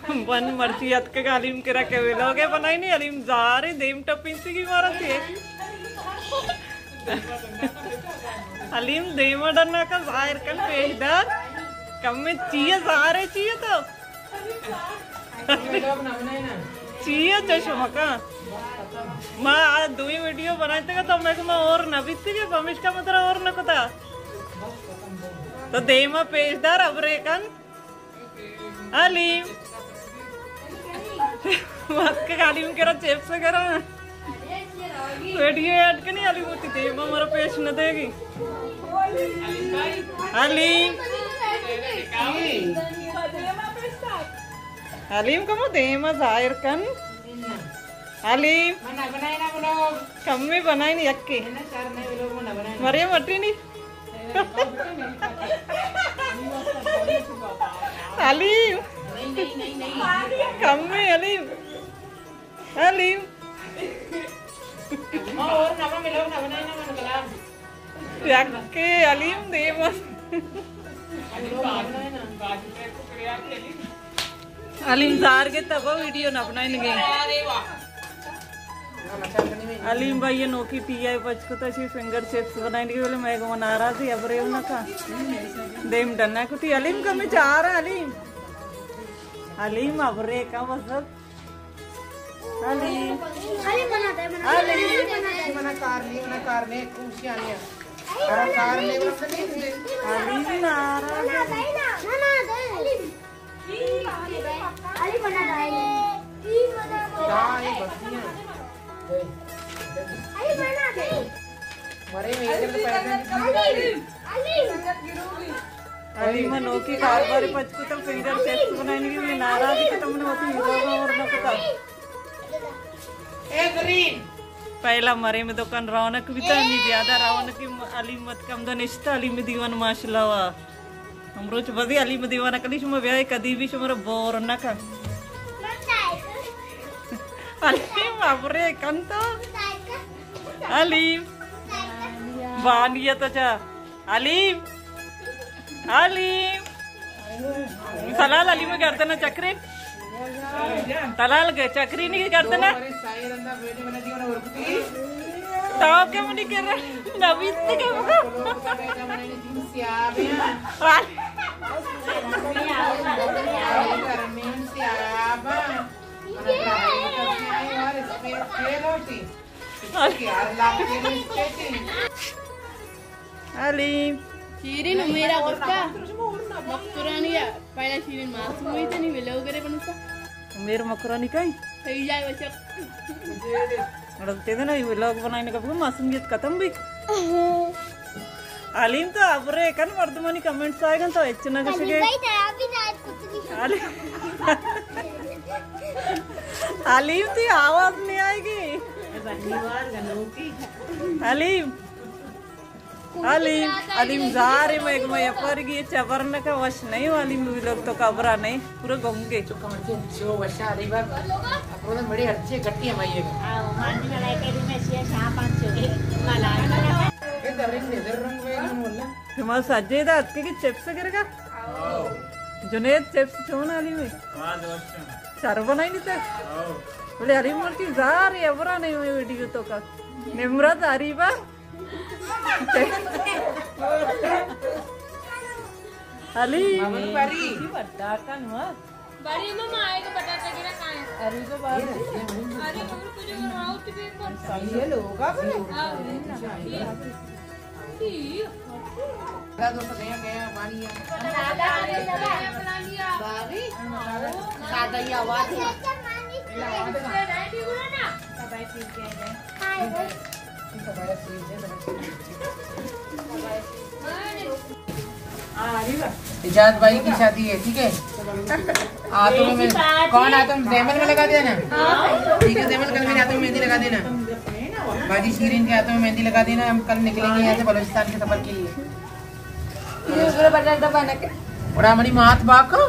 من مرچی اتکگ حلیم کرا کہ ویلاگے بنائینی، حلیم زارے دیم ٹپینتگی مارا تے۔ حلیم دیما ڈنا کا ظاہر کن پیش دار۔ کمے چیئے زارے چیئے تو۔ چیئے چشم کا۔ ما آ دوئی ویڈیو بنائیتگا تو میں کہ ما اور نہ بیتگے، پمیشکا ما ترا اور نہ کتا۔ تو دیما پیش دار ابرے کن۔ حلیم۔ ماسک حلیم کرا چپس کرا۔ ویڈیو ایڈ کنی حلیم ہوتی تھی، ما مرا پیش نہ دے گی۔ حلیم۔ حلیم کمو دیما ظاہر کن۔ حلیم۔ من نہ بنائے نا بلاگ۔ کمے بنائے نی یکے۔ من شر نہ بلاگ، من نہ بنائے نا۔ مریم اٹی نی۔ حلیم۔ نہیں، نہیں، نہیں، نہیں۔ کمے حلیم۔ حلیم۔ ما اور نہ بلاگ نہ بنائے نا من بلاگ۔ یکے حلیم دیما۔ حلیم زار گے تبا ویڈیو نہ بنائیں گے۔ حلیم بھائی نوکی ٹی آئی پچ کتا چی فنگر چپس بنائیں گے، بولے میں گو ناراضی ابرے نہ کا۔ دیم ڈنا کتی حلیم کمے چار حلیم۔ حلیم ابرے کا بس۔ علی۔ علی منا دے، منا دے۔ علی۔ منا کار نہیں، منا کار نہیں، خوشی آنی ہے۔ منا کار نہیں، منا نہیں دے۔ علی ناراض ہے۔ منا دے۔ علی منا دے۔ دا، یہ بچیاں۔ دے۔ علی منا دے۔ مرے میں ادھر پیسے علی، علی۔ علی منو کی کاروبار پچ کو تو فنگر چپس بنائیں گے، میں ناراض ہی کہ تم نے ہوتی ہیرو اور نہ پتا۔ اے گرین۔ پہلا مرے میں دکان رونق بھی تھا، نہیں زیادہ رونق کی علی مت کم دو نشتا، علی میں دیوان ماشاءاللہ وا۔ ہم روچ بزی علی میں دیوان کلی شما بیائے کدی بھی شما رو بور نہ کن۔ علی مابرے کن تو۔ علی۔ بانیہ تو چا۔ حلیم۔ حلیم۔ سلال حلیم گردن چکرے۔ سلال گئے چکری نہیں گردن۔ تو کے منی کر نبیت کے حلیم۔ شیرین میرا گفتا مکرانی ہے، پہلا شیرین معصوم ہوئی تھی، نہیں ویلاگ کرے بنتا۔ میرا مکرانی کئی؟ صحیح جائے بچک۔ اور تے دینا یہ ویلاگ بنائیں کا معصومیت ختم بھی۔ حلیم تو ابرے کن مردمانی کمنٹس آئے گا تو اچ نہ کشے گے۔ حلیم۔ حلیم تی آواز نہیں آئے گی۔ حلیم۔ حلیم، حلیم زار میں میں اپر گی چبر نہ کا وش نہیں حلیم ویلاگ تو کبرا نہیں پورا گنگے۔ چکا مرچی جو وشا علی بار اپر بڑی ہرچی گٹی ہمائی ہے۔ ہما سجے دا اتکے کی چپس گر گا۔ جنید چپس چون حلیم ہے؟ شر بنائی نہیں تے۔ بولے حلیم مرچی زار ہے ابرا نہیں ہوئی ویڈیو تو کا۔ نمرت علی بار۔ علی۔ بڑا کن مت۔ بڑی ماما آئے گا بٹاٹا گرا کھائیں۔ ارے تو بات۔ ارے مگر کچھ راؤت بھی کر۔ یہ لوگ آ بنے۔ سادہ یہ آواز ہے۔ اجاز بھائی کی شادی ہے، ٹھیک ہے؟ ہاتھوں میں، کون ہاتھوں میں؟ زیمل میں لگا دینا۔ ٹھیک ہے، زیمل کل میرے ہاتھوں میں مہندی لگا دینا۔ باجی شیرین کے ہاتھوں میں مہندی لگا دینا، ہم کل نکلیں گے یہاں سے بلوچستان کے سفر کے لیے۔ یہ پورا بٹاٹا بنا کے۔ اور ہماری مات باکو،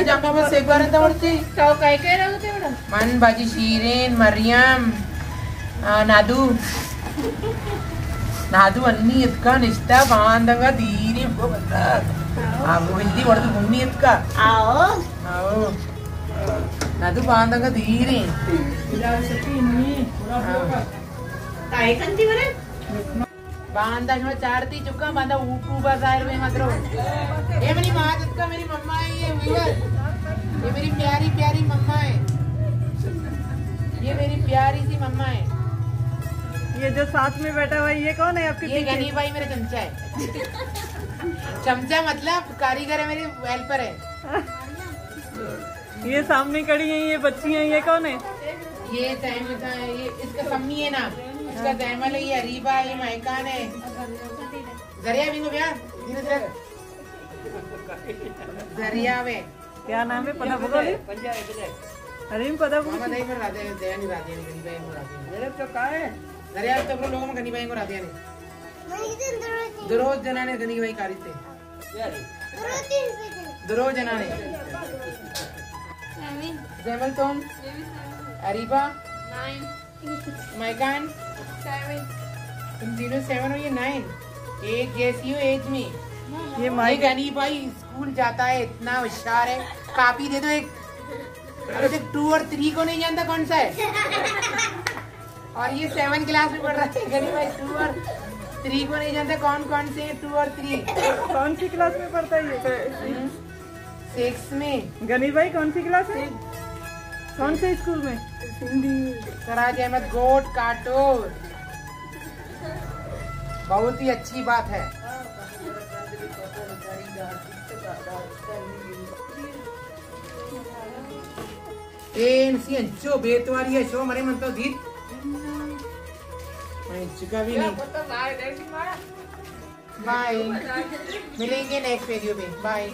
جامعہ میں سیک بارے تھا مرچی۔ تو کئی کہہ رہے ہوتے بڑا؟ من، باجی شیرین، مریم، آ، نادو۔ نادو انی اتکا نشتا باندنگا دیری کو بتا۔ آ، وہ بندی وڑ تو گھومنی اتکا۔ آؤ۔ آؤ۔ نہ تو باندھا کا دیر ہیں۔ ہاں۔ کائے کنتی ورے؟ باندا شما چارتی چکا، باندا اوٹو با ظاہر میں مت رو۔ یہ میری ماں جت کا میری مما ہے، یہ ویور۔ یہ میری پیاری پیاری مما ہے۔ یہ میری پیاری سی مما ہے۔ یہ جو ساتھ میں بیٹھا ہوا ہے، یہ کون ہے آپ کے یہ پيڇے؟ غني بھائی میرا چمچا ہے۔ چمچا مطلب کاریگر ہے، میرے ہیلپر ہے۔ یہ سامنے کھڑی ہیں، یہ بچی ہیں، یہ کون ہے؟ یہ زیمل کا ہے، یہ اس کا سمی ہے نا، اس کا زیمل ہے، یہ اریبا، یہ مائکان ہے۔ زریعہ بھی کو بیا، دھیرے سے۔ زریعہ میں۔ کیا نام ہے؟ پتا بولو۔ ارے پتا بولو۔ ماما نہیں، پر راتے ہیں، دیا نہیں راتے ہیں، غني بھائی کو راتے ہیں۔ میرے تو کہا ہے؟ زریعہ تو بولو، لوگوں میں غني بھائی کو راتے ہیں۔ دروز جنانے غني بھائی کاری تھے۔ دروز جنانے۔ زیمل تم؟ اریبا؟ مائکان؟ تم تینوں سیون ہو، یہ نائن۔ ایک جیسی ہو ایج میں۔ یہ یہ مائک۔ غني بھائی اسکول جاتا ہے، اتنا ہوشیار ہے۔ کاپی دے دو ایک۔ ارے دیکھ، ٹو اور تھری کو نہیں جانتا کون سا ہے؟ اور یہ سیون کلاس میں پڑھ رہا ہے، غني بھائی ٹو اور تھری کو نہیں جانتا، کون کون سے ہیں ٹو اور تھری؟ کون سی کلاس میں پڑھتا ہے یہ؟ سکس میں۔ غني بھائی کون سی کلاس ہے؟ کون سے اسکول میں؟ سراج احمد گوٹ کاٹور۔ بہت ہی اچھی بات ہے۔ اے انسی انچو بے تواری ہے، شو مرے من تو دیت۔ میں چکا بھی نہیں۔ بائے۔ ملیں گے نیکسٹ ویڈیو میں۔ بائے۔